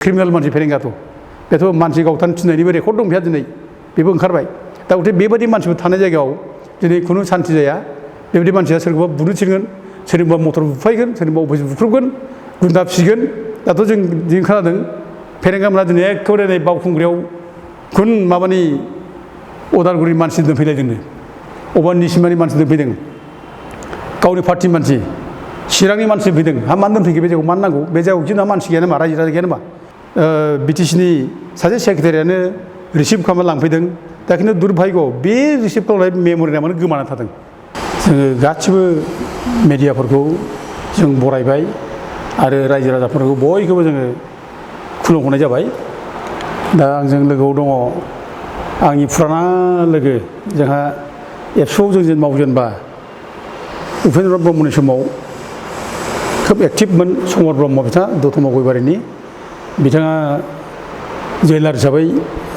Criminal मानसि फेरेंगाथ' बेथ' मानसि गावथारनो थिननायनिबो रेकर्ड दं बेहा दिनै बेबो ओंखारबाय दा गथे बेबायदि मानसिफोर थानाय जायगायाव दिनै खुनु सान्थि जाया बेबायदि मानसिया सोरखौबा बुनो थिनगोन सोरनिबा मटर बुफायगोन सोरनिबा अफिस बुख्रुबगोन गुन्दा फिसिगोन दाथ' जों खोनादों फेरेंगामोना दिनै एखेबारे नै बावखुंग्रियाव खुन माबानि उदालगुरि मानसि दोनफैलायदोंनो अबा निसिमानि मानसि दोनफैदों गावनि पार्टि मानसि चिरांनि मानसि फैदों हा मानो दोनफैखो बे जायगायाव मानो नांगौ बे जायगायाव जोंना मानसि गैया नामा रायजो राजा गैया नामा बिटिसिनि सासे सेक्रेटारियानो रिसिभ खालामना लांफैदों दा खिन्थु दुर्भाग्य बे रिसिभ खालामनाय मेम'रिया माने गोमाना थादों जोङो गासिबो मेडियाफोरखौ जों बरायबाय आरो रायजो राजाफोरखौ बयखौबो जोङो खुलुमहरनाय जाबाय दा आंजों लोगोआव दङ आंनि फुराना लोगो जोंहा एबसुआव जों मावजेनबा उपेन्द्र ब्रह्मनि समाव खोब एक्टिभमोन समर ब्रह्म बिथाङा दतमा गयबारिनि बिथाङा जोहेलार हिसाबै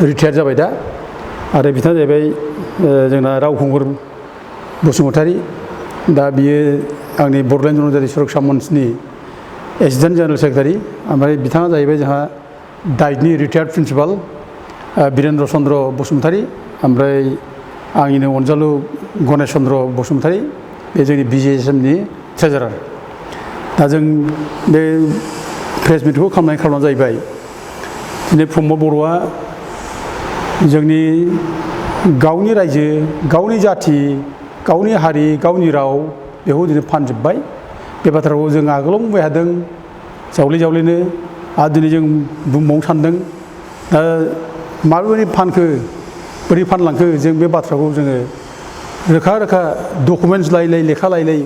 रिटायार जाबाय दा आरो बिथाङा जाहैबाय जोंना रावखुंगुर बसुमतारी दा बियो आंनि बड'लेण्ड जनजाति सुरक्षा मन्चनि एसिस्टेन्ट जेनेरेल सेक्रेटारि ओमफ्राय बिथाङा जाहैबाय जोंहा डाइटनि रिटायार्ड प्रिन्सिपाल बिरेन्द्र चन्द्र बसुमतारी ओमफ्राय आंनिनो अनजालु गणेश चन्द्र बसुमतारी बे जोंनि BJSMनि ट्रेजारार दा जों बे प्रेस मिटखौ खालामनाय जाहैबाय दिनै प्रमद बर'आ जोंनि गावनि रायजो गावनि जाथि गावनि हारि गावनि राव बेखौ दिनै फानजोब्बाय बे बाथ्राखौ जों आगोलाव बुंबाय थादों जावले-जावलेनो आरो दिनै जों बुंबावनो सानदों दा माबोरै फानखो बोरै फानलांखो जों बे बाथ्राखौ जोङो रोखा रोखा डकुमेन्टस लायलाय लेखा लायलाय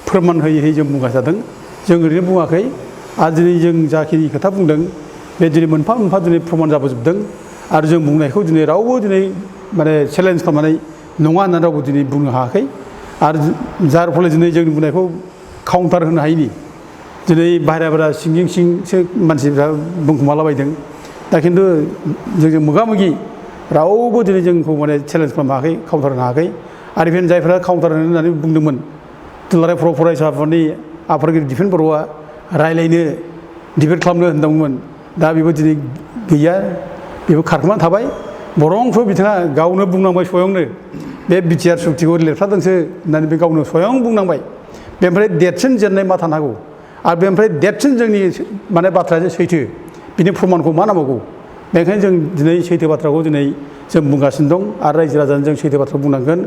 फोरमान होयै जों बुंगासिनो थादों जों ओरैनो बुङाखै आरो दिनै जों जाखिनि खोथा बुंदों बे दिनै मोनफा मोनफा दिनै प्रमान जाबोजोबदों आरो जों बुंनायखौ दिनै रावबो दिनै माने चेलेन्ज खालामनानै नङा होननानै रावबो दिनै बुंनो हायाखै आरो जार फले दिनै जोंनि बुंनायखौ काउन्टार होनो हायैनि दिनै बाहेरा सिंसो मानसिफ्रा बुंखुमालाबायदों दा खिन्थु जोंजों मोगा-मोगि रावबो दिनै जोंखौ माने चेलेन्ज खालामनो हायाखै काउन्टार होनो हायाखै आरो बेनो जायफ्रा काउन्टार होननानै बुंदोंमोन दुलाराय फरायसा आफादनि आफादगिरि दिपेन बर'आ रायलायनो डिबेट खालामनो होनदोंमोन दा बेबो दिनै गैया बेबो खारखोमाना थाबाय बरंथ' बिथाङा गावनो बुंनांबाय स्वयंनो बे बिटिआर सुक्तिखौ लिरथारदोंसो होननानै बे गावनो स्वयं बुंनांबाय बेनिफ्राय देरसिन जेननाय मा थानो हागौ आरो बेनिफ्राय देरसिन जोंनि माने बाथ्राया सैथो बिनि प्रमानखौ मा नांबावगौ बेनिखायनो जों दिनै सैथो बाथ्राखौ दिनै जों बुंगासिनो दं आरो रायजो राजानो जों सैथो बाथ्रा बुंनांगोन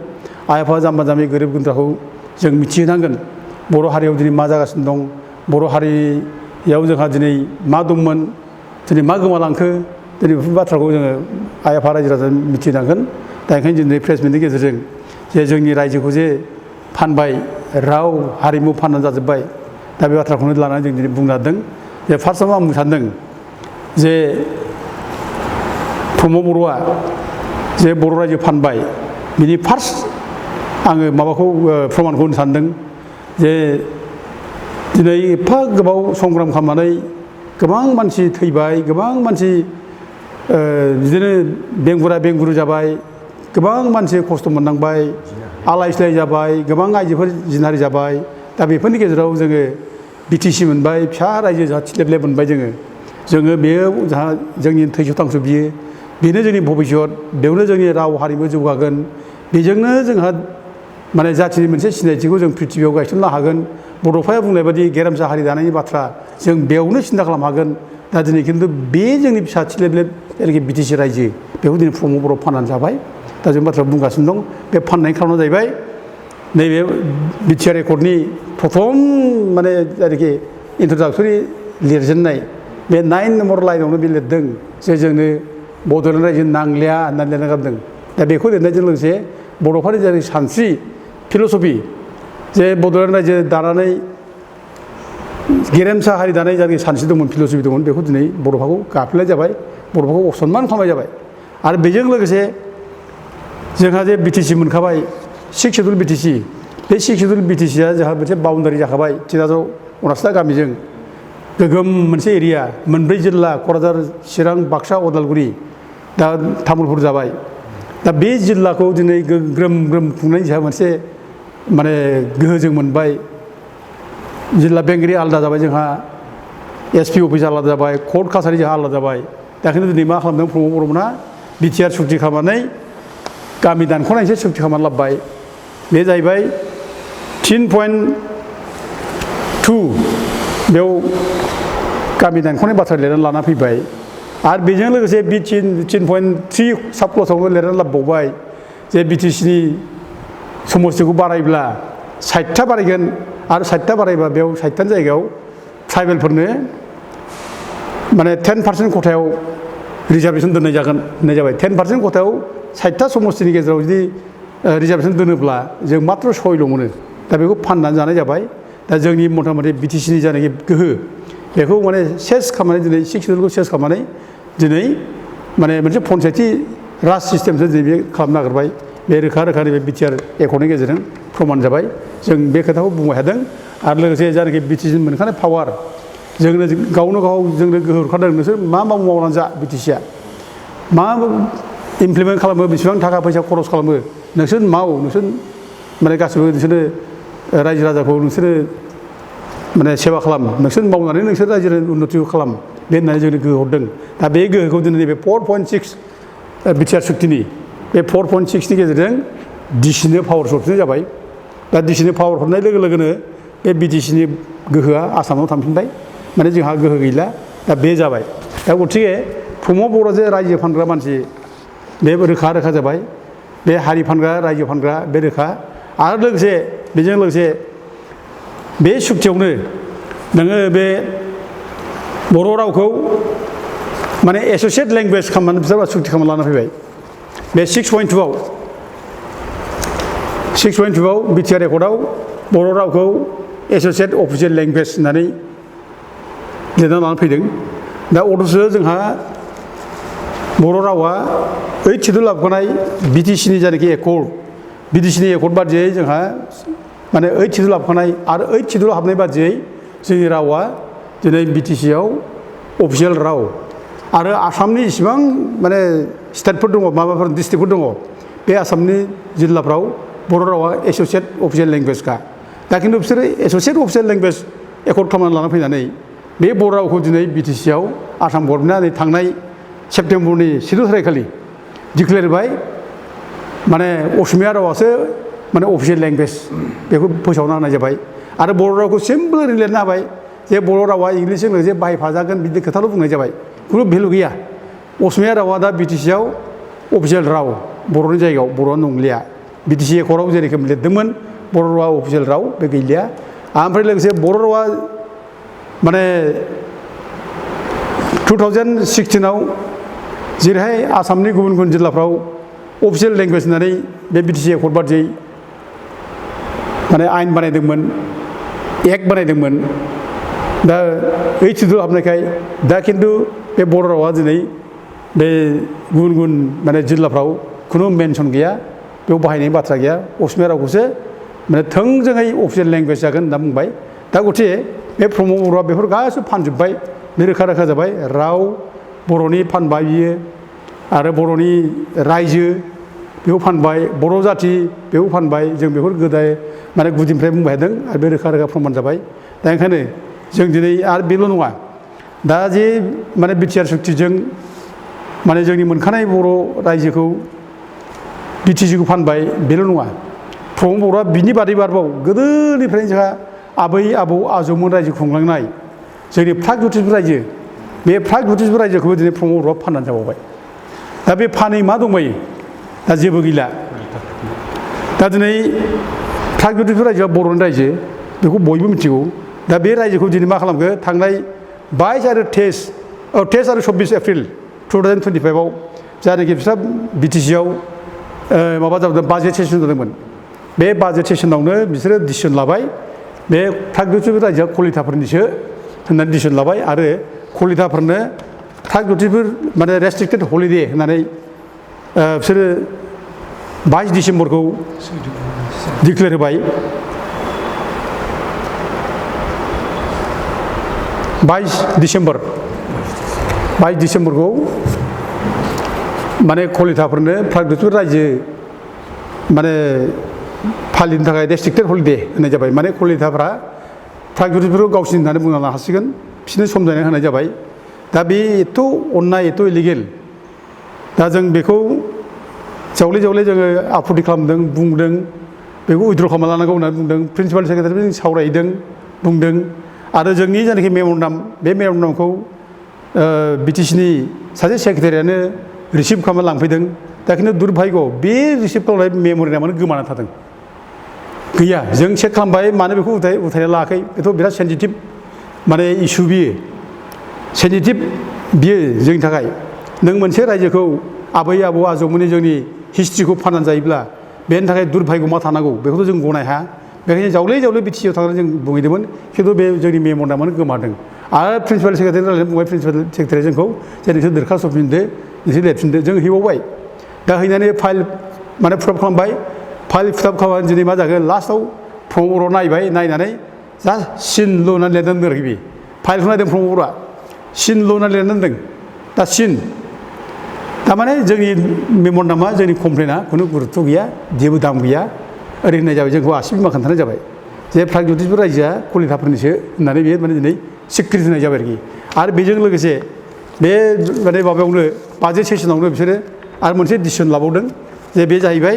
आइ आफा जाम्बा जाम्बि गोरिब गुन्द्राखौ जों मिथिहोनांगोन बर' हारियाव दिनै मा जागासिनो दं बर' हारियाव जोंहा दिनै मा दंमोन दिनै मा गोमालांखो दिनै बेफोर बाथ्राखौ जोङो आइ आफा रायजो राजानो मिथिनांगोन दा ओंखायनो दिनै प्रेस मिटनि गेजेरजों जे जोंनि रायजोखौ जे फानबाय राव हारिमु फाननानै जाजोब्बाय दा बे बाथ्राखौनो लानानै जों दिनै बुंनो हादों जे फार्स्टआव आं बुंनो सानदों जे प्रमद बर'आ जे बर' रायजो फानबाय बिनि फार्स्ट आङो माबाखौ प्रमानखौ होनो सानदों जे दिनै एफा गोबाव संग्राम खालामनानै गोबां मानसि थैबाय गोबां मानसि बिदिनो बेंगुरा जाबाय गोबां मानसि खस्थ' मोननांबाय आलाय सिलाय जाबाय गोबां आइजोफोर जिनाहारि जाबाय दा बेफोरनि गेजेराव जोङो BTC मोनबाय फिसा रायजो जाहा थिलेब मोनबाय जोङो बेयो जाहा जोंनि थैस' थांस' बियो बेनो जोंनि भबिष्यत बेयावनो जोंनि राव हारिमु जौगागोन बेजोंनो जोंहा माने जाथिनि मोनसे सिनायथिखौ जों प्रिथिबियाव गायसननो हागोन बड'फाया बुंनाय बायदि गेरेमसा हारि दानायनि बाथ्रा जों बेयावनो सिन्था खालामनो हागोन दा दिनै खिन्थु बे जोंनि फिसा थिलेब जेरैखि BTC रायजो बेखौ दिनै प्रमद बर' फाननानै जाबाय दा जों बाथ्रा बुंगासिनो दं बे फाननायनि खार'ना जाहैबाय नैबे बिटिआर एकर्डनि प्रथम माने जायनाखि इन्ट्रडाक्टरि लिरजेननाय बे 9 नम्बर लाइनावनो बे लिरदों जे जोंनो बड'लेण्ड रायजो नांलिया होननानै लिरना गारदों दा बेखौ लिरनायजों लोगोसे बड'फानि जाय सानस्रि फिल'सफि जे बड'लेण्ड रायजो दानानै गेरेमसा हारि दानाय जायनाखि सानस्रि दंमोन फिल'सफि दंमोन बेखौ दिनै बड'फाखौ गाफ्लेनाय जाबाय बड'फाखौ असनमान खालामनाय जाबाय आरो बेजों लोगोसे जोंहा जे BTC मोनखाबाय 6 सिडुल BTC बे 6 सिडुल BTCआ जोंहा मोनसे बाउन्डारि जाखाबाय 1359 गामिजों गोगोम मोनसे एरिया मोनब्रै जिल्ला क'क्राझार चिरां बाक्सा उदालगुरि दा तामुलपुर जाबाय दा बे जिल्लाखौ दिनै ग्रोम खुंनायनि जोंहा मोनसे माने गोहो जों मोनबाय जिल्ला बेंगिरि आलादा जाबाय जोंहा एसपि अफिस आलादा जाबाय कर्ट कासारि जोंहा आलादा जाबाय दा ओंखायनो दिनै मा खालामदों प्रमद बर'मोनहा बिटिआर सुक्ति खालामनानै गामि दानख'नायसो सुक्ति खालामनानै लाबोबाय बे जाहैबाय 3.2 बेयाव गामि दानख'नाय बाथ्रा लिरनानै लाना फैबाय आरो बेजों लोगोसे बि 3.3 साब क्लसावनो लिरनानै लाबोबावबाय जे बिटिसिनि समस्थिखौ बारायब्ला 60टा बारायगोन आरो 60टा बारायबा बेयाव 60टानि जायगायाव ट्राइबेलफोरनो माने 10% खथायाव रिजार्भेसन दोननाय जागोन होननाय जाबाय 10% खथायाव 60टा समस्थिनि गेजेराव जुदि रिजार्भेसन दोनोब्ला जों मात्र 6ल' मोनो दा बेखौ फाननानै जानाय जाबाय दा जोंनि मथा मथि बिटिसिनि जानाखि गोहो बेखौ माने सेस खालामनानै दिनै 6 सिडुलखौ सेस खालामनानै दिनै माने मोनसे पन्सायती राज सिस्टेमसो दिनै बे खालामनो नागिरबाय बे रोखा रोखा नैबे बिटिआर एकर्डनि गेजेरजों प्रमान जाबाय जों बे खोथाखौ बुंबाय थादों आरो लोगोसे जायनाखि बिटिसि मोनखानाय पावार जोंनो गावनो गाव जोंनो गोहो हरखादों नोंसोर मा मावनानै जा बिटिसिआ मा इमप्लिमेन्ट खालामो बेसेबां थाखा फैसा खरस खालामो नोंसोर माव नोंसोर माने गासिबो नोंसोरनो रायजो राजाखौ नोंसोरो माने सेवा खालाम नोंसोर मावनानै नोंसोर रायजोनि उन्नतिखौ खालाम बे होननानै जोंनो गोहो हरदों दा बे गोहोखौ दिनै नैबे 4.6 बिटिआर सुक्तिनि बे 4.6नि गेजेरजों डिसिनो पावार हरफिननाय जाबाय दा डिसिनो पावार हरनाय लोगो लोगोनो बे बिटिसिनि गोहोआ आसामाव थांफिनबाय माने जोंहा गोहो गैला दा बे जाबाय दा गथिखे प्रमद बर'आ जे रायजो फानग्रा मानसि बे रोखा रोखा जाबाय बे हारि फानग्रा रायजो फानग्रा बे रोखा आरो लोगोसे बेजों लोगोसे बे सुक्तियावनो नोङो बे बर' रावखौ माने एस'सियेट लेंगुवेज खालामनानै बिसोर सुक्ति खालामनानै लाना फैबाय बे 6.2आव बिटिआर एकर्डआव बर' रावखौ एस'सियेट अफिसियेल लेंगुवेज होननानै लिरना लानानै फैदों दा अथ'सो जोंहा बर' रावा 8 सिडुल लाबोनाय बिटिसिनि जायनाखि एकर्ड बिटिसिनि एकर्ड बादियै जोंहा माने 8 सिडुल हाबखानाय आरो 8 सिडुल हाबनाय बादियै जोंनि रावा दिनै बिटिसिआव अफिसियेल राव आरो आसामनि इसिबां माने स्टेटफोर दङ माबाफोर डिस्ट्रिक्टफोर दङ बे आसामनि जिल्लाफ्राव बर' रावा एस'सियेट अफिसियेल लेंगुवेजखा दा खिन्थु बिसोरो एस'सियेट अफिसियेल लेंगुवेज एकर्ड खालामनानै लाना फैनानै बे बर' रावखौ दिनै बिटिसिआव आसाम गभर्नमेन्टआ थांनाय सेप्तेम्बरनि 6 थारिखखालि डिक्लेयार बाय माने असमिया रावासो माने अफिसियेल लेंगुवेज बेखौ फोसावना होनाय जाबाय आरो बर' रावखौ सिम्पल लिरना होबाय जे बर' रावा इंलिसजों लोगोसे बाहायफाजागोन बिदि खोथाल' बुंनाय जाबाय खुनु भेलु गैया असमिया रावा दा बिटिसिआव अफिसियेल राव बर'नि जायगायाव बर'आ नंलिया बिटिसि एकर्डआव जेरोखोम लिरदोंमोन बर' रावा अफिसियेल राव बे गैलिया ओमफ्राय लोगोसे बर' रावा माने 2016आव जेरैहाय आसामनि गुबुन गुबुन जिल्लाफ्राव अफिसियेल लेंगुवेज होननानै बे बिटिसि एकर्ड बादियै माने आयेन बानायदोंमोन एक्ट बानायदोंमोन दा 8 सिडुल हाबनायखाय दा खिन्थु बे बर' रावा दिनै बे गुबुन गुबुन माने जिल्लाफ्राव खुनु मेनसन गैया बेयाव बाहायनायनि बाथ्रा गैया असमिया रावखौसो माने थोंजोङै अफिसियेल लेंगुवेज जागोन होनना बुंबाय दा गथिखे बे प्रमद बर'आ बेफोर गासिबो फानजोब्बाय बे रोखा रोखा जाबाय राव बर'नि फानबाय बियो आरो बर'नि रायजो बेखौ फानबाय बर' जाथि बेखौ फानबाय जों बेफोर गोदाय माने गुदिनिफ्राय बुंबाय थादों आरो बे रोखा रोखा प्रमान जाबाय दा ओंखायनो जों दिनै आरो बेल' नङा दा जे माने बिटिआर सुक्तिजों माने जोंनि मोनखानाय बर' रायजोखौ बिटिसिखौ फानबाय बेल' नङा प्रमद बर'आ बिनि बादै बारबाव गोदोनिफ्रायनो जोंहा आबै आबौ आजौमोन रायजो खुंलांनाय जोंनि प्राग ज्यतिसपुर रायजो बे प्राग ज्यतिसपुर रायजोखौबो दिनै प्रमद बर'आ फाननानै जाबावबाय दा बे फानै मा दंबायो दा जेबो गैला दा दिनै प्राग ज्यतिसपुर रायजोआ बर'नि रायजो बेखौ बयबो मिथिगौ दा बे रायजोखौ दिनै मा खालामखो थांनाय 22 आरो 23 आरो 24 एप्रिल 2025आव जायनाखि बिस्रा बिटिसिआव माबा जादों बाजेट सेसन जादोंमोन बे बाजेट सेसनावनो बिसोरो डिसिसन लाबाय बे प्राग ज्यतिसपुर रायजोआ कलिताफोरनिसो होननानै डिसिसन लाबाय आरो कलिताफोरनो प्राग ज्यतिसपुर माने रेस्ट्रिक्टेड हलिडे होननानै बिसोरो 22 डिसेम्बरखौ डिक्लेयार होबाय 22 डिसेम्बरखौ माने कलिताफोरनो प्राग ज्यतिसपुर रायजो माने फालिनो थाखाय रेस्ट्रिक्टेड हलिडे होननाय जाबाय माने कलिताफ्रा प्राग ज्यतिसपुरखौ गावसिनि होननानै बुंना लानो हासिगोन बिसोरनो समजायना होनाय जाबाय दा बे एथ' अननाय एथ' इलिगेल दा जों बेखौ जावले जावले जोङो आपत्ति खालामदों बुंदों बेखौ उइद्र' खालामना लानांगौ होननानै बुंदों प्रिन्सिपाल सेक्रेटारिजों जों सावरायदों बुंदों आरो जोंनि जायनाखि मेम'रेन्डाम बे मेम'रेन्डामखौ बिटिसिनि सासे सेक्रेटारियानो रिसिभ खालामना लांफैदों दा खिन्थु दुर्भाग्य बे रिसिभ खालामनाय मेम'रेन्डामानो गोमाना थादों गैया जों चेक खालामबाय मानो बेखौ उथायना लायाखै बेथ' बिराद सेन्सिटिभ माने इसु बियो सेन्सिटिभ बियो जोंनि थाखाय नों मोनसे रायजोखौ आबै आबौ आजौमोननि जोंनि हिस्ट्रिखौ फाननानै जायोब्ला बेनि थाखाय दुर्भाग्य मा थानांगौ बेखौथ' जों गनाय हाया बेखायनो जावले जावले बिटिसिआव थांनानै जों बुंहैदोंमोन खिन्थु बे जोंनि मेम'रेन्डामानो गोमादों आरो प्रिन्सिपाल सेक्रेटारि रायज्लायनानै बुंबाय प्रिन्सिपाल सेक्रेटारिया जोंखौ जे नोंसोर दरखास्त हरफिनदो नोंसोर लिरफिनदो जों हैबावबाय दा हैनानै फाइल माने फुराब खालामबाय फाइल फुराब खालामनानै दिनै मा जागोन लास्टआव प्रम'टराव नायबाय नायनानै जा सिनल' होननानै लिरनानै दोनाखै बे फाइलखौ नायदों प्रम'टरा सिनल' होननानै लिरनानै दोनदों दा सिन थारमाने जोंनि मेम'रेन्डामा जोंनि कमप्लेना खुनु गुरुत्व गैया जेबो दाम गैया ओरै होननाय जाबाय जोंखौ आसि बिमा खोन्थानाय जाबाय जे प्रागज्यतिषपुर रायजोआ कलिताफोरनिसो होननानै बे माने दिनै सिक्रिट होनाय जाबाय आरो बेजों लोगोसे बे माने माबायावनो बाजेट सेसनावनो बिसोरो आरो मोनसे डिसिसन लाबावदों जे बे जाहैबाय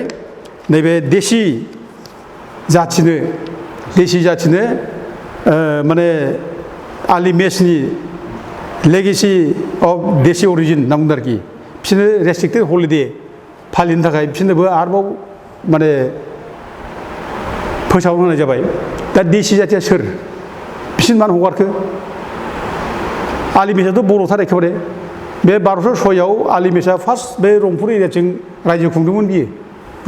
नैबे देसि जाथिनो माने आलि मेसनि लेगेसि अफ देसि अरिजिन होनना बुंदों आरोखि बिसोरनो रेस्ट्रिक्टेड हलिडे फालिनो थाखाय बिसोरनोबो आरोबाव माने फोसावना होनाय जाबाय दा देसि जाथिया सोर बिसोरनो मानो हगारखो आलिमेसाथ' बर'थार एखेबारे बे 1206आव आलिमेसा फार्स्ट बे रंपुर एरियाथिं रायजो खुंदोंमोन बियो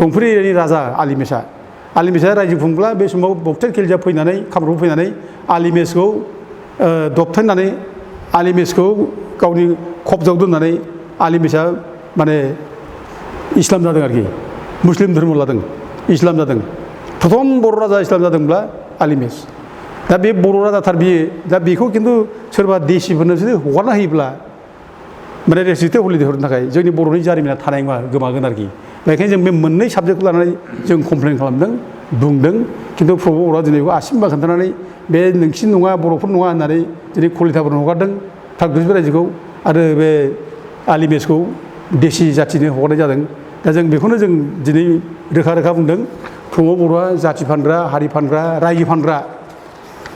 रंपुर एरियानि राजा आलिमेसा रायजो खुंब्ला बे समाव बक्टेर खिलजिया फैनानै कामरुप फैनानै आलिमेसखौ दबथायनानै आलिमेसखौ गावनि खबजाव दोननानै आलिमेसा माने इस्लाम जादों आरोखि मुस्लिम धर्म लादों इस्लाम जादों प्रथम बर' राजा इस्लाम जादोंब्ला आलिमेस दा बे बर' राजाथार बियो दा बेखौ खिन्थु सोरबा देसिफोरनो जुदि हगारना होयोब्ला माने रेस्ट्रिक्टेड हलिडे हरनो थाखाय जोंनि बर'नि जारिमिना थानाय नङा गोमागोन आरोखि बेखायनो जों बे मोननै साबजेक्टखौ लानानै जों कमप्लेन खालामदों बुंदों खिन्थु प्रभु बर'आ दिनै बेखौ आसिम खोन्थानानै बे नोंसिनि नङा बर'फोर नङा होननानै दिनै कलिताफोरनो हगारदों प्रागज्यतिषपुर रायजोखौ आरो बे आलिमेसखौ देसि जाथिनो हगारनाय जादों दा जों बेखौनो जों दिनै रोखा रोखा बुंदों प्रमद बर'आ जाथि फानग्रा हारि फानग्रा रायजो फानग्रा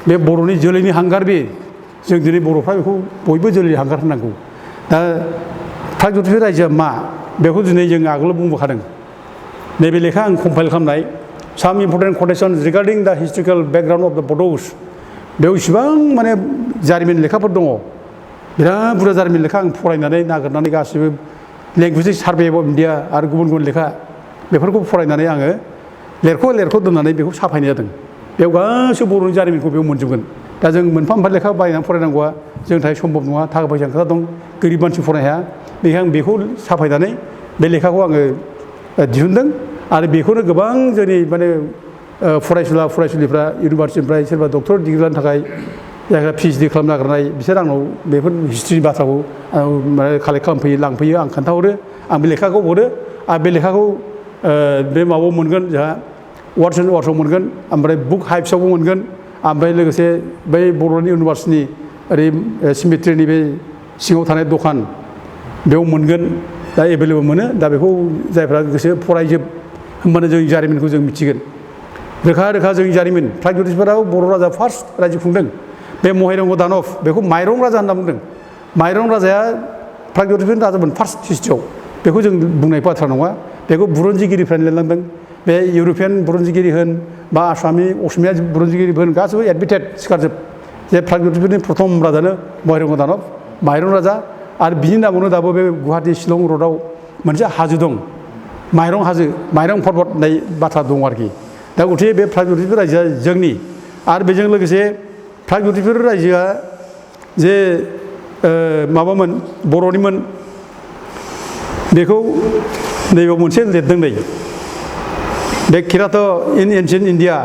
बे बर'नि जोलैनि हांगार बे जों दिनै बर'फ्रा बेखौ बयबो जोलैनि हांगार होनांगौ दा प्रागज्यतिषपुर रायजोआ मा बेखौ दिनै जों आगोलाव बुंबोखादों नैबे लेखा आं कम्पाइल खालामनाय साम इम्पर्टेन्ट कटेसन रिगार्डिं दा historical background of the Bodos बेयाव इसिबां माने जारिमिन लेखाफोर दङ बिराद बुरजा जारिमिन लेखा आं फरायनानै नागिरनानै गासिबो लेंगुवेज सार्भे अफ इन्डिया आरो गुबुन गुबुन लेखा बेफोरखौ फरायनानै आङो लेरख' दोननानै बेखौ साफायनाय जादों बेयाव गासैबो बर'नि जारिमिनखौ बेयाव मोनजोबगोन दा जों मोनफा मोनफा लेखा बायनानै फरायनांगौआ जोंनि थाखाय सम्भब नङा थाखा फैसानि खोथा दं गोरिब मानसि फरायनो हाया बेखायनो आं बेखौ साफायनानै बे लेखाखौ आङो दिहुनदों आरो बेखौनो गोबां जोंनि माने फरायसुलिफ्रा इउनिभारसिटिनिफ्राय सोरबा डक्टर डिग्रि लानो थाखाय जायफ्रा पिएइचडि खालामनो नागिरनाय बिसोर आंनाव बेफोर हिस्ट्रिनि बाथ्राखौ माने कालेक्ट खालामफैयो लांफैयो आं खोन्थाहरो आं बे लेखाखौ हरो आरो बे लेखाखौ बे माबायाव मोनगोन जोंहा वार्डसआव मोनगोन ओमफ्राय बुक हाइब्सआवबो मोनगोन ओमफ्राय लोगोसे बै बर'नि इउनिभारसिटिनि ओरै सिमेट्रिनि बे सिङाव थानाय दखान बेयाव मोनगोन दा एभेलेबल मोनो दा बेखौ जायफ्रा गोसो फरायजोब होमबानो जोंनि जारिमिनखौ जों मिथिगोन रोखा रोखा जोंनि जारिमिन प्रागज्यतिषपुराव बर' राजा फार्स्ट रायजो खुंदों बे महिरंग दानब बेखौ माइरं राजा होनना बुंदों माइरं राजाया प्रागज्यतिषपुरनि राजामोन फार्स्ट हिस्ट्रियाव बेखौ जों बुंनाय बाथ्रा नङा बेखौ बुरन्जिगिरिफ्रानो लिरलांदों बे इउर'पियान बुरन्जिगिरि होन बा असमिया बुरन्जिगिरि होन गासैबो एडमिटेड सिखारजोब जे प्रागज्यतिषपुरनि प्रथम राजानो महिरंग दानब माइरं राजा आरो बिनि नामावनो दाबो बे गुवाहाटि शिलं रडआव मोनसे हाजो दं माइरं हाजो माइरं पर्बत होननाय बाथ्रा दं आरोखि दा गथिखे बे प्रागज्यतिषपुर रायजोआ जोंनि आरो बेजों लोगोसे प्रागज्यतिषपुर रायजोआ जे माबामोन बर'निमोन बेखौ नैबेयाव मोनसे लिरदों नै बे किरात इन एनसियेन्ट इन्डिया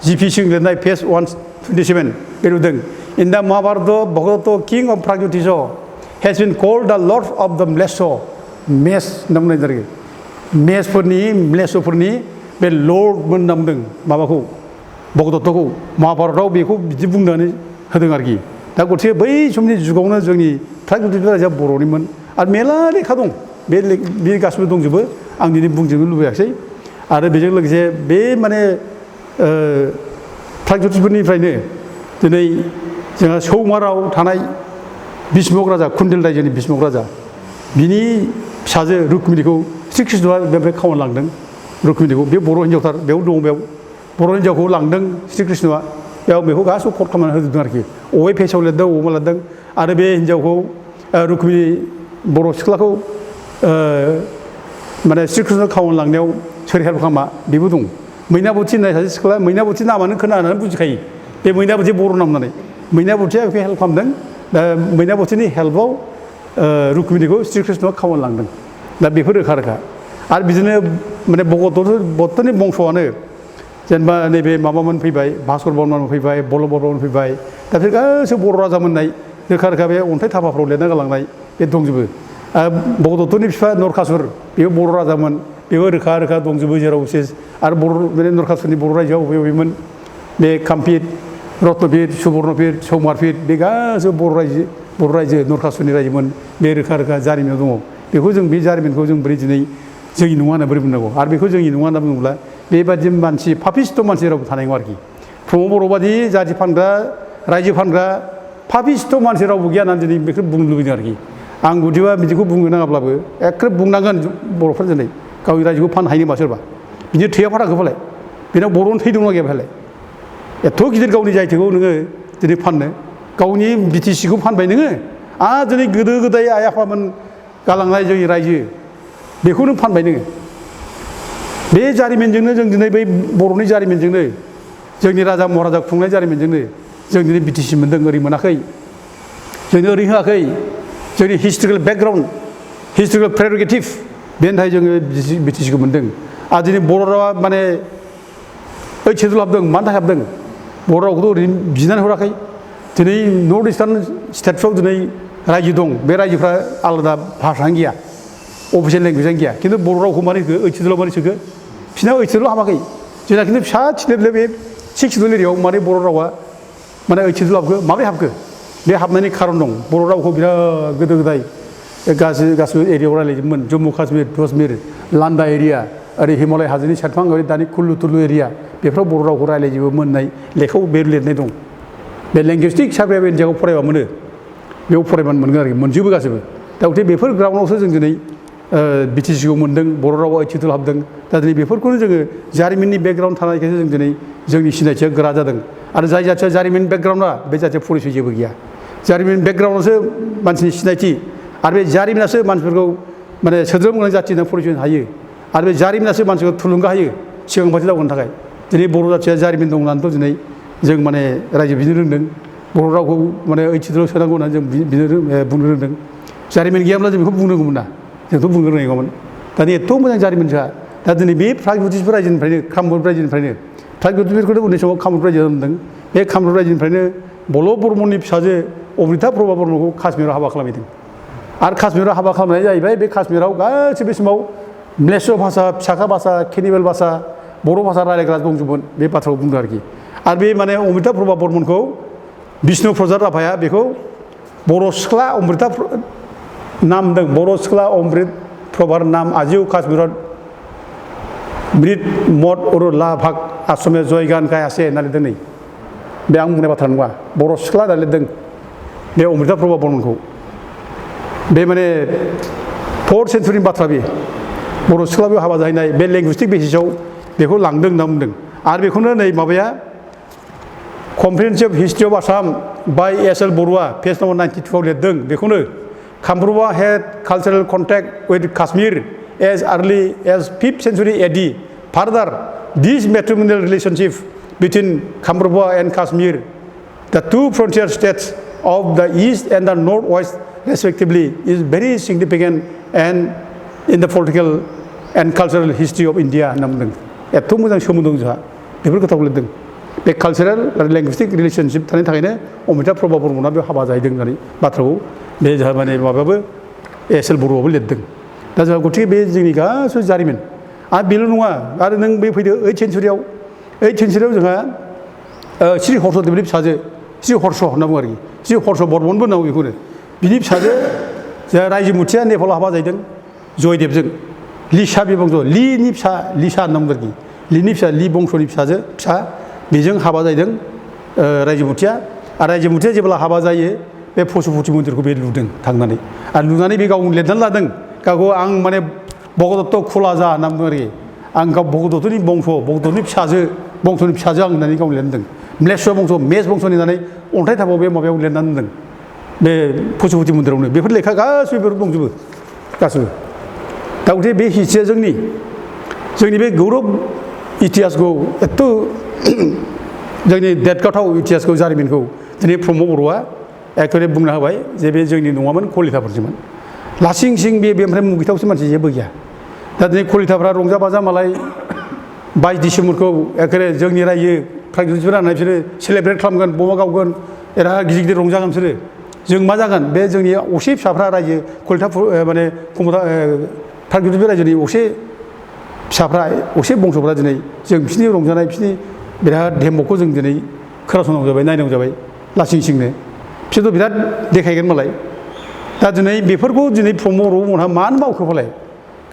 जिपि सिं लिरनाय पेज 127 बे नुदों इन दा महाभारत भगवत किं अफ प्रागज्यतिष हेज बिन कल्ड दा लर्ड अफ द म्लेच्छ मेस होनना बुंनाय जायो म्लेच्छफोरनि बे लर्डमोन होनना बुंदों माबाखौ भगदत्तखौ महाभारतआव बेखौ बिदि बुंनानै होदों आरोखि दा गतिके बै समनि जुगावनो जोंनि प्रागज्य'तिष रायजोआ बर'निमोन आरो मेरला लेखा दं बे गासिबो दंजोबो आं दिनै बुंजोबनो लुबैयाखिसै आरो बेजों लोगोसे बे माने प्रागज्य'तिषफोरनिफ्रायनो दिनै जोंहा सौमाराव थानाय बिष्मक राजा कुन्देल रायजोनि बिष्मक राजा बिनि फिसाजो रुक्मिनिखौ श्री कृष्णआ बेनिफ्राय खावना लांदों रुक्मिनिखौ बे बर' हिन्जावथार बेयाव दं बेयाव बर' हिन्जावखौ लांदों श्री कृष्णआ बेयाव बेखौ गासिबो खट खालामनानै होजोबदों आरोखि अबे फेसाव लिरदों अबे लादों आरो बे हिन्जावखौ रुक्मिनि बर' सिख्लाखौ माने श्री कृष्ण खावना लांनायाव सोर हेल्प खालामा बेबो दं मैनाबती होननाय सासे सिख्ला मैनाबती नामानो खोनानानै बुजिखायो बे मैनाबती बर' नाम होननानै मैनाबतीया बेखौ हेल्प खालामदों दा मैनाबतीनि हेल्पआव रुक्मिनिखौ श्री कृष्णआ खावना लांदों दा बेफोर रोखा रोखा आरो बिदिनो माने भगदत्तनि बंस'आनो जेनेबा नैबे माबामोन फैबाय भास्कर बर्मन फैबाय बल्लभ बर्मन फैबाय दा बिसोर गासैबो बर' राजा मोननाय रोखा रोखा बे अन्थाइ थाफाफ्राव लिरना गालांनाय बे दंजोबो भगदत्तनि बिफा नरकासुर बेबो बर' राजामोन बेबो रोखा रोखा दंजोबो जेराव आरो बे नरकासुरनि बर' रायजोआव बबेमोन बे कामपिट रत्नपिट सुबर्णपिट सौमारपिट बे गासैबो बर' रायजो नरकासुरनि रायजोमोन बे रोखा रोखा जारिमिनाव दङ बेखौ जों बे जारिमिनखौ जों बोरै दिनै जोंनि नङा होनना बोरै बुंनांगौ आरो बेखौ जोंनि नङा होनना बुङोब्ला बेबादि मानसि पापिस्ट' मानसि रावबो थानाय नङा आरोखि प्रमद बर' बादि जाथि फानग्रा रायजो फानग्रा पापिस्ट' मानसि रावबो गैया होननानै दिनै बेखौ बुंनो लुबैदों आरोखि आं गुदिबा बिदिखौ बुंनो नाङाब्लाबो एखे बुंनांगोन बर'फ्रा दिनै गावनि रायजोखौ फाननो हायो नामा सोरबा बिदि थैया फाथाखौ फालाय बेनाव बर'नि थै दंना गैया फालाय एथ' गिदिर गावनि जायथिखौ नोङो दिनै फाननो गावनि बिटिसिखौ फानबाय नोङो आरो दिनै गोदो गोदाय आइ आफामोन गालांनाय जोंनि रायजो बेखौ नों फानबाय नोङो बे जारिमिनजोंनो जों दिनै बै बर'नि जारिमिनजोंनो जोंनि राजा महाराजा खुंनाय जारिमिनजोंनो जों दिनै बिटिसि मोन्दों ओरै मोनाखै जोंनो ओरै होआखै जोंनि हिस्ट्रिकेल बेकग्राउन्ड हिस्ट्रिकेल प्रेरगेटिभ बेनि थाखाय जोङो बिटिसिखौ मोन्दों आरो दिनै बर' रावा माने ओइट सेडुल हाबदों मानि थाखाय हाबदों बर' रावखौथ' ओरैनो बिनानै हराखै दिनै नर्थ इस्टार्न स्टेटफ्राव दिनै रायजो दं बे रायजोफ्रा आलादा भाषायानो गैया अफिसियेल लेंगुवेजानो गैया खिन्थु बर' रावखौ मानो होखो ओइट सेडुलाव मानो सोखो बिसिना ओइट सेडुलाव हाबाखै जोंना खिन्थु फिसा थिनोब्ला बे सिक्स सेडुल एरियायाव माने बर' रावा माने ओइट सेडुलाव हाबखो माबोरै हाबखो बे हाबनायनि खारन दं बर' रावखौ बिराद गोदो गोदाय गासिबो एरियायाव रायज्लायजोबोमोन जम्मु काश्मीर लान्दा एरिया ओरै हिमालय हाजोनि सेरफां ओरै दानि कुल्लु तुल्लु एरिया बेफोराव बर' रावखौ रायज्लायजोबोमोन होननाय लेखायाव बे लिरनाय दं बे लेंगुइस्टिक सार्भे अफ इन्डियाखौ फरायबा मोनो बेयाव फरायबानो मोनगोन आरोखि मोनजोबो गासैबो दा गथिखे बेफोर ग्राउन्डआवसो जों दिनै बिटिसिखौ मोन्दों बर' रावा ओइट सेडुल हाबदों दा दिनै बेफोरखौनो जोङो जारिमिननि बेकग्राउन्ड थानायखायसो जों दिनै जोंनि सिनायथिया गोरा जादों आरो जाय जाथिया जारिमिन बेकग्राउन्डआ बे जाथिया परिचय जेबो गैया जारिमिन बेकग्राउन्डआवसो मानसिनि सिनायथि आरो बे जारिमिनासो मानसिफोरखौ माने सोद्रोम गोनां जाथि होनना परिचय होनो हायो आरो बे जारिमिनासो मानसिखौ थुलुंगा होयो सिगां फारसे दावगानो थाखाय दिनै बर' जाथिया जारिमिन दं होननानैथ' दिनै जों माने रायजो बिनो रोंदों बर' रावखौ माने ओइट सेडुलाव सोनांगौ होननानै जों बुंनो रोंदों जारिमिन गैयाब्ला जों बेखौ बुंनांगौमोन ना जोंथ' बुंनो रोंनाय नङामोन दानि एथ' मोजां जारिमिन जोंहा दा दिनै बे प्रागज्य'तिष रायजोनिफ्रायनो कामरुप रायजोनिफ्रायनो प्रागज्य'तिषखौथ' उन्दै समाव कामरुप रायजो होनदों बे कामरुप रायजोनिफ्रायनो बल्लभ बर्मननि फिसाजो अमृता प्रभा बर्मनखौ काश्मीराव हाबा खालामहैदों आरो काश्मीराव हाबा खालामनाय जाहैबाय बे काश्मीराव गासैबो समाव म्लेच्छ भाषा फिसाखा भाषा केनिबेल भाषा बर' भाषा रायज्लायग्रा दंजोबमोन बे बाथ्राखौ बुंदों आरोखि आरो बे माने अमृता प्रभा बर्मनखौ बिष्णु प्रसाद राभाया बेखौ बर' सिख्ला अमृता नाम दं बर' सिख्ला अमृत प्रभार नाम आजिउ काश्मीरत मृत मद अरु ला भाग आश्रमे जयगान गाय आसे होनना लिरदों नै बे आं बुंनाय बाथ्रा नङा बर' सिख्ला होनना लिरदों बे अमृता प्रभा बर्मनखौ बे माने 4th सेन्सुरिनि बाथ्रा बे बर' सिख्लाबो हाबा जाहैनाय बे लेंगुइस्टिक बेसिसाव बेखौ लांदों होनना बुंदों आरो बेखौनो नै माबाया comprehensive history of Assam by S L. Barua page number 92 आव लिरदों बेखौनो Kamarupa had cultural contact with Kashmir as early as 5th century AD further this matrimonial relationship between Kamarupa and Kashmir the two frontier states of the east and the northwest respectively is very significant and in the political and cultural history of India होनना बुंदों एथ' मोजां सोमोन्दो दं जोंहा बेफोर खोथाखौ लिरदों बे कालचारेल आरो लेंगुइस्टिक रिलेशनशिप थानायनि थाखायनो अमृता प्रभा बर्मना बे हाबा जाहैदों होननानै बाथ्राखौ बे जोंहा माने माबायाबो एस.एल. बरुवाबो लिरदों दा जोंहा गथिखे बे जोंनि गासैबो जारिमिन आरो बेल' नङा आरो नों बे फैदो 8th सेन्चुरियाव जोंहा श्री हर्षदेबनि फिसाजो श्री हर्ष होनना बुङो आरोखि श्री हर्ष बर्मनबो होननांगौ बेखौनो बिनि फिसाजो जोंहा रायजो मुथिया नेपालाव हाबा जाहैदों जयदेबजों लिसा बिबंस लिनि फिसा लिसा होनना बुङो आरोखि लिनि फिसा लि बंस'नि फिसा बेजों हाबा जाहैदों रायजो मुथिया आरो रायजो मुथिया जेब्ला हाबा जायो बे पशुपति मन्दिरखौ बे लुदों थांनानै आरो लुनानै बे गावनो लिरनानै लादों गावखौ आं माने भगदत्त खोलाजा होनना बुङो आरोखि आं गाव भगदत्तनि भगदत्तनि फिसाजो बंस'नि फिसाजो आं होननानै गावनो लिरनानै दोनदों म्लेच्छ बंस मेस बंस'नि होननानै अन्थाइ थाबाव बे माबायाव लिरनानै दोनदों बे पशुपति मन्दिरावनो बेफोर लेखा गासैबो बेफोर दंजोबो गासैबो दा गथे बे हिस्ट्रिया जोंनि बे गौरब इतिहासखौ एथ' जोंनि देरगाथाव इतिहासखौ जारिमिनखौ दिनै प्रमद बर'आ एखेबारे बुंना होबाय जे बे जोंनि नङामोन कलिताफोरसोमोन लासिं सिं बेनिफ्राय मुगैथावसो मानसि जेबो गैया दा दिनै कलिताफ्रा रंजा बाजा मालाय 22 डिसेम्बरखौ एखेबारे जोंनि रायजो प्राइजफोरा बिसोरो सेलेब्रेट खालामगोन बमा गावगोन बिराद गिदिर गिदिर रंजागोन बिसोरो जों मा जागोन बे जोंनि असे फिसाफ्रा रायजो कलिता माने प्राइजफोर रायजोनि असे फिसाफ्रा असे बंस'फ्रा दिनै जों बिसोरनि रंजानाय बिसोरनि बिराद डेम'खौ जों दिनै खोनासंनांगौ जाबाय नायनांगौ जाबाय लासिं सिंनो बिसोरथ' बिराद देखायगोन मालाय दा दिनै बेफोरखौ दिनै प्रमद बर'मोनहा मानो मावखो फालाय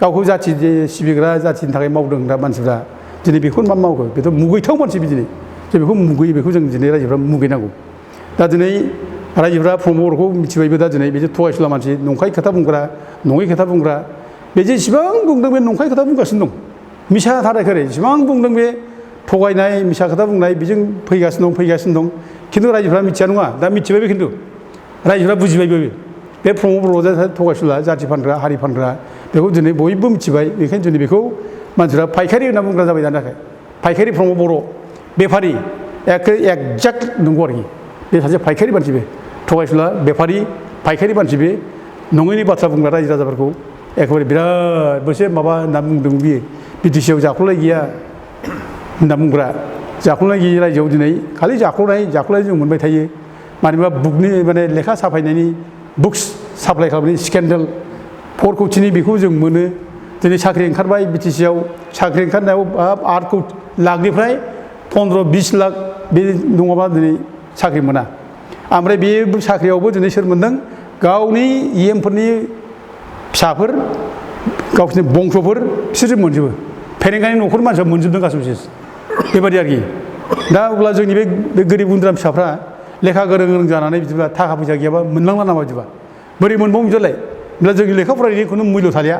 गावखौ जाथि सिबिग्रा जाथिनि थाखाय मावदों दा मानसिफ्रा दिनै बेखौ मा मावखो बेथ' मुगैथाव मानसि दिनै जों बेखौ मुगैयो बेखौ जों दिनै रायजोफ्रा मुगैनांगौ दा दिनै रायजोफ्रा प्रमद बर'खौ मिथिबायबो दा दिनै बे जे थगायसुला मानसि नंखाय खोथा बुंग्रा नङै खोथा बुंग्रा बे जे जेसेबां बुंदों बे नंखाय खोथा बुंगासिनो दं मिसा थारायखोरै जेसेबां बुंदों बे थगायनाय मिसा खोथा बुंनाय बेजों फैगासिनो दं खिन्थु रायजोफ्रा मिथिया नङा दा मिथिबायबो खिन्थु रायजोफ्रा बुजिबायबो बे प्रमद बर'आ थगायसुला जाथि फानग्रा हारि फानग्रा बेखौ दिनै बयबो मिथिबाय बेखायनो दिनै बेखौ मानसिफ्रा फायखारि होनना बुंग्रा जाबाय दानि थाखाय फायखारि प्रमद बर' बेफारि एक्जेक्ट नंगौ आरोखि बे सासे फायखारि मानसि बे थगायसुला बेफारि फायखारि मानसि बे नङैनि बाथ्रा बुंग्रा रायजो राजाफोरखौ एखेबारे बिराद मोनसे माबा होनना बुंदों बियो बिटिसिआव जाख्ल'लाय गैया होनना बुंग्रा जाख्ल'नाय गैयि रायजोआव दिनै खालि जाख्ल'नाय जों मोनबाय थायो मानोबा बुकनि माने लेखा साफायनायनि बुक्स साप्लाइ खालामनायनि स्केन्डेल 4 कौटिनि बेखौ जों मोनो दिनै साख्रि ओंखारबाय बिटिसिआव साख्रि ओंखारनायाव 8 लाखनिफ्राय 15-20 लाख बे नङाबा दिनै साख्रि मोना ओमफ्राय बे साख्रियावबो दिनै सोर मोनदों गावनि इएमफोरनि फिसाफोर गावसोरनि बंस'फोर बिसोरसो मोनजोबो फेरेंगानि न'खरनि मानसिया मोनजोबदों गासैबो बेबायदि आरोखि दा अब्ला जोंनि बे गोरिब गुन्द्रा फिसाफ्रा लेखा गोरों जानानै बिदिब्ला थाखा फैसा गैयाबा मोनलांला नामा बिदिबा बोरै मोनबावो बिदिलाय होमब्ला जोंनि लेखा फरायनायनि खुनु मुल्य थालिया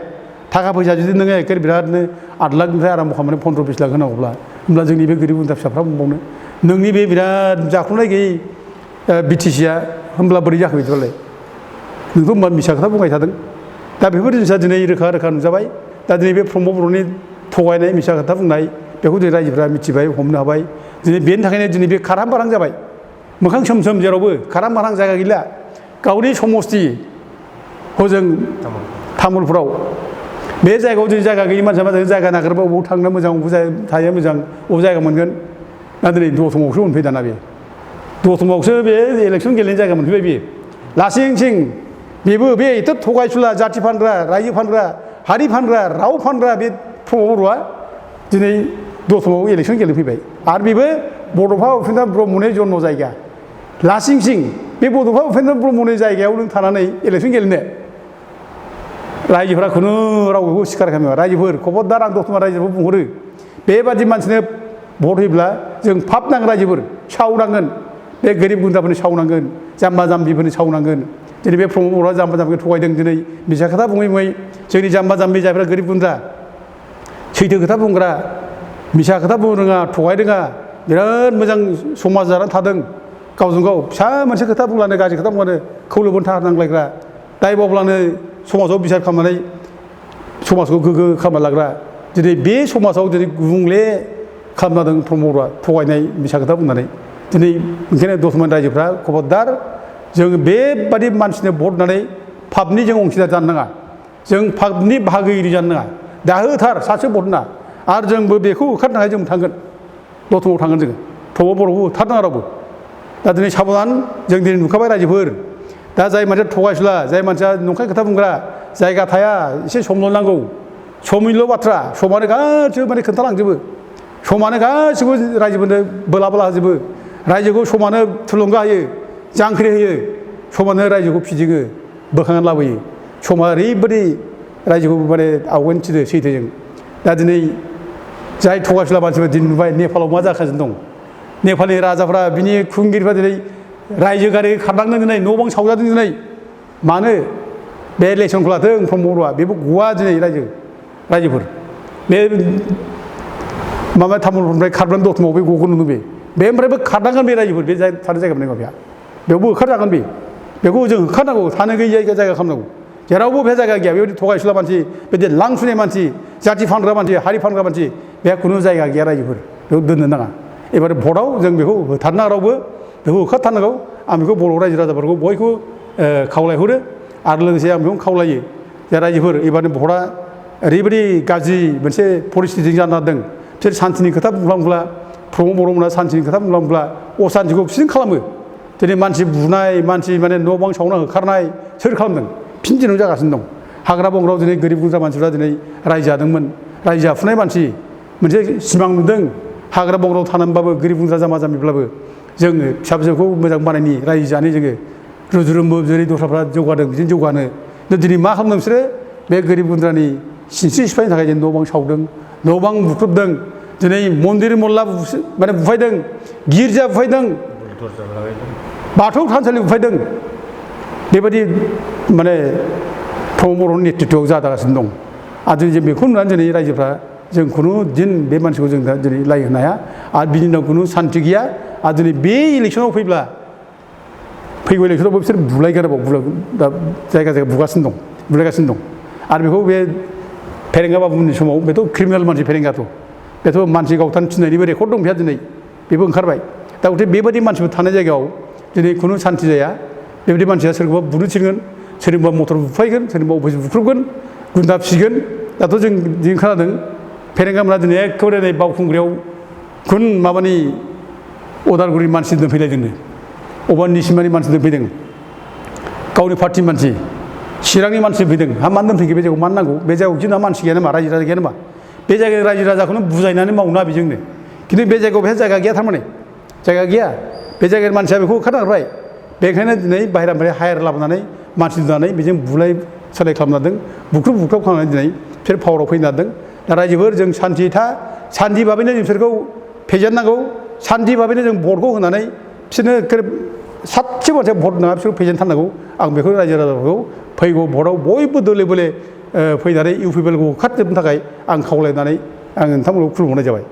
थाखा फैसा जुदि नोङो एखे बिरादनो 8 लाखनिफ्राय आराम्भ खालामनानै 15-20 लाख होनांगौब्ला होमब्ला जोंनि बे गोरिब गुन्द्रा फिसाफ्रा मोनबावनो नोंनि बे बिराद जाख्ल'नाय गैयै बिटिसिआ होमब्ला बोरै जाखो बिदिबालाय नोंथ' होमबा मिसा खोथा बुंबाय थादों दा बेफोर जिनिसा दिनै रोखा नुजाबाय दा दिनै बे प्रमद बर'नि थगायनाय मिसा खोथा बुंनाय बेखौ दिनै रायजोफ्रा मिथिबाय हमनो हाबाय दिनै बेनि थाखायनो दिनै बे खारहां बारहां जाबाय मोखां सोम जेरावबो खारहां बारहां जायगा गैला गावनि समस्ति हजों तामुलपुराव बे जायगायाव दिनै जायगा गैयि मानसिया मा जादों जायगा नागिरबा बबाव थांनो मोजां बबाव थायो मोजां बबाव जायगा मोनगोन दा दिनै दतमायावसो मोनफैयो दाना बे दतमायावसो बे इलेक्सन गेलेनाय जायगा मोनफैबाय बेयो लासिं सिं बेबो बे एथ' थगायसुला जाथि फानग्रा रायजो फानग्रा हारि फानग्रा राव फानग्रा बे प्रमद बर'आ दिनै दतमायाव इलेक्सन गेलेफैबाय आरो बेबो बड'फा उपेन्द्र ब्रह्मनि जन्म जायगा लासिं सिं बे बड'फा उपेन्द्र ब्रह्मनि जायगायाव नों थानानै इलेक्सन गेलेनो रायजोफोरा खुनु रावबो सिखार खालामा रायजोफोर खबरदार आं दतमा रायजोफोर बुंहरो बेबादि मानसिनो भट होयोब्ला जों फाप नांगोन रायजोफोर सावनांगोन बे गोरिब गुन्द्राफोरनि सावनांगोन जाम्बा जाम्बिफोरनि सावनांगोन दिनै बे प्रमद बर'आ जाम्बा जाम्बिखौ थगायदों दिनै मिसा खोथा बुङै जोंनि जाम्बा जाम्बि जायफ्रा गोरिब गुन्द्रा सैथो खोथा बुंग्रा मिसा खोथा बुंनो रोङा थगाय रोङा बिराद मोजां समाज जानानै थादों गावजों गाव फिसा मोनसे खोथा बुंब्लानो गाज्रि खोथा बुंब्लानो खौलोबोन थार नांलायग्रा दाय मावब्लानो समाजाव बिसार खालामनानै समाजखौ गोग्गो खालामना लाग्रा दिनै बे समाजाव दिनै गुबुंले खालामना दों प्रमद बर'आ थगायनाय मिसा खोथा बुंनानै दिनै ओंखायनो दतमानि रायजोफ्रा खबरदार जों बेबादि मानसिनो भट होनानै पापनि जों अंशिदार जानो नाङा जों पापनि बाहागोगिरि जानो नाङा दाहोथार सासे भट होना आरो जोंबो बेखौ होखारनो थाखाय जों थांगोन दतमायाव थांगोन जोङो प्रमद बर'खौ होथारनाङा रावबो दा दिनै साबधान जों दिनै नुखाबाय रायजोफोर दा जाय मानसिया थगायसुला जाय मानसिया नंखाय खोथा बुंग्रा जायगा थाया एसे समल' नांगौ समनिल' बाथ्रा समानो गासिबो माने खोन्थालांजोबो समानो गासिबो रायजोफोरनो बोला होजोबो रायजोखौ समानो थुलुंगा होयो, जांख्रि होयो, समानो रायजोखौ फिदिङो, बोखांनानै लाबोयो। समा ओरैबायदि रायजोखौ माने आवगायनो थिनो सैथोजों। दा दिनै जाय थगायसुला मानसिफोर दिनै नुबाय नेपालाव मा जागासिनो दं। नेपालनि राजाफ्रा बिनि खुंगिरिफ्रा दिनै रायजो गारि खारलांदों दिनै, न' बां सावजादों दिनै। मानो? बे इलेक्सनखौ लाथों प्रमद बर'आ, बेबो गवा दिनै रायजोफोर। बे माबा तामुलपुरनिफ्राय खारबोनानै दतमायाव बे गगोन नुदों बे। बेनिफ्रायबो खारनांगोन बे रायजोफोर, बे थानाय जायगा मोननाय माबाया। बेयावबो होखारजागोन बे। बेखौ जों होखारनांगौ, थानो गैयि जायगा खालामनांगौ। जेरावबो बे जायगा गैया, बेबायदि थगायसुला मानसि, बिदि लांसुनाय मानसि, जाथि फानग्रा मानसि, हारि फानग्रा मानसि, बेहा खुनु जायगा गैया रायजोफोर। बेखौ दोननो नाङा। एबार भटआव जों बेखौ होथारनाङा रावबो, बेखौ होखारथारनांगौ। आं बेखौ बर' रायजो राजाफोरखौ बयखौबो खावलायहरो। आरो लोगोसे आं बेखौनो खावलायो जे रायजोफोर एबारनि भटआ ओरैबायदि गाज्रि मोनसे परिस्थितिजों जाना दों। बिसोर सान्तिनि खोथा बुंब्ला प्रमद बर'मोना सान्तिनि खोथा बुंब्ला असान्तिखौ बिसोरनो खालामो। दिनै मानसि बुनाय, मानसि माने न' बां सावना होखारनाय सोर खालामदों? फिन दिनाव जागासिनो दं। हाग्रा बंग्रायाव दिनै गोरिब गुन्द्रा मानसिफ्रा दिनै रायजो जादोंमोन। रायजो जाफुनाय मानसि मोनसे सिमां नुदों। हाग्रा बंग्रायाव थानानैबाबो गोरिब गुन्द्रा जाम्बा जाम्बिब्लाबो जोङो फिसा फिसौखौ मोजां बानायनि रायजो जानो जोङो रुजु-रुमु जेरै दस्राफ्रा जौगादों बिदिनो जौगानो। दिनै मा खालामदों बिसोरो? बे गोरिब गुन्द्रानि सिनस्रि सिफायनो थाखाय जों न' बां सावदों, न' बां बुख्रुबदों। दिनै मन्दिर मल्ला माने बुफायदों, गिर्जा बुफायदों, बाथौ थानसालि बुफायदों। बेबायदि माने प्रमद बर'नि नेतृत्वआव जागासिनो दं। आरो जों बेखौ नुनानै दिनै रायजोफ्रा जों खुनु दिन बे मानसिखौ जों दा दिनै लाय होनो हाया। आरो बिनि उनाव खुनु सान्ति गैया। आरो दिनै बे इलेक्सनाव फैब्ला फैगौ इलेक्सनावबो बिसोर बुलायगोन दा जायगा जायगा बुलायगासिनो दं। आरो बेखौ बे फेरेंगा बाबुनि समाव बेथ' क्रिमिनेल मानसि फेरेंगाथ', बेथ' मानसि गावथारनो थिननायनिबो रेकर्ड दं बेहा दिनै, बेबो ओंखारबाय। दा गथिखे बेबायदि मानसिफोर थानाय जायगायाव दिनै खुनु सान्ति जाया। बेबायदि मानसिया सोरखौबा बुनो थिनगोन, सोरनिबा मटर बुफायगोन, सोरनिबा अफिस बुख्रुबगोन, गुन्दा फिसिगोन। दाथ' जों खोनादों फेरेंगामोना दिनै एखेबारे नै बावखुंग्रियाव खुन माबानि उदालगुरि मानसि दोनफैलायदोंनो, अबा निसिमानि मानसि दोनफैदों, गावनि पार्टि मानसि, चिरांनि मानसि फैदों। हा मानो दोनफैखो? बे जायगायाव मानो नांगौ? बे जायगायाव जोंना मानसि गैया नामा? रायजो राजा गैया नामा? बे जायगायाव रायजो राजाखौनो बुजायनानै मावना बेजोंनो। खिन्थु बे जायगायाव बेहा जायगा गैया, थारमाने जायगा गैया। बे जायगानि मानसिया बेखौ होखारनांबाय। बेखायनो दिनै बाहेरानिफ्राय हायार लाबोनानै मानसि दोननानै बेजों बुलाय सोलाय खालामना दों, बुख्रुब खालामनानै दिनै बिसोर पावाराव फैनो हादों। दा रायजोफोर जों सान्थि सान्थि भाबैनो जों बिसोरखौ फेजेननांगौ। सान्थि भाबैनो जों भटखौ होनानै बिसोरनो सासे मानसिया भट नङा बिसोरखौ फेजेनथारनांगौ। आं बेखौ रायजो राजाफोरखौ फैगौ भटआव बयबो दोले बोले फैनानै इउ पि पि एल खौ होखारजोबनो थाखाय आं खावलायनानै आं नोंथांमोनखौ खुलुमहरनाय जाबाय।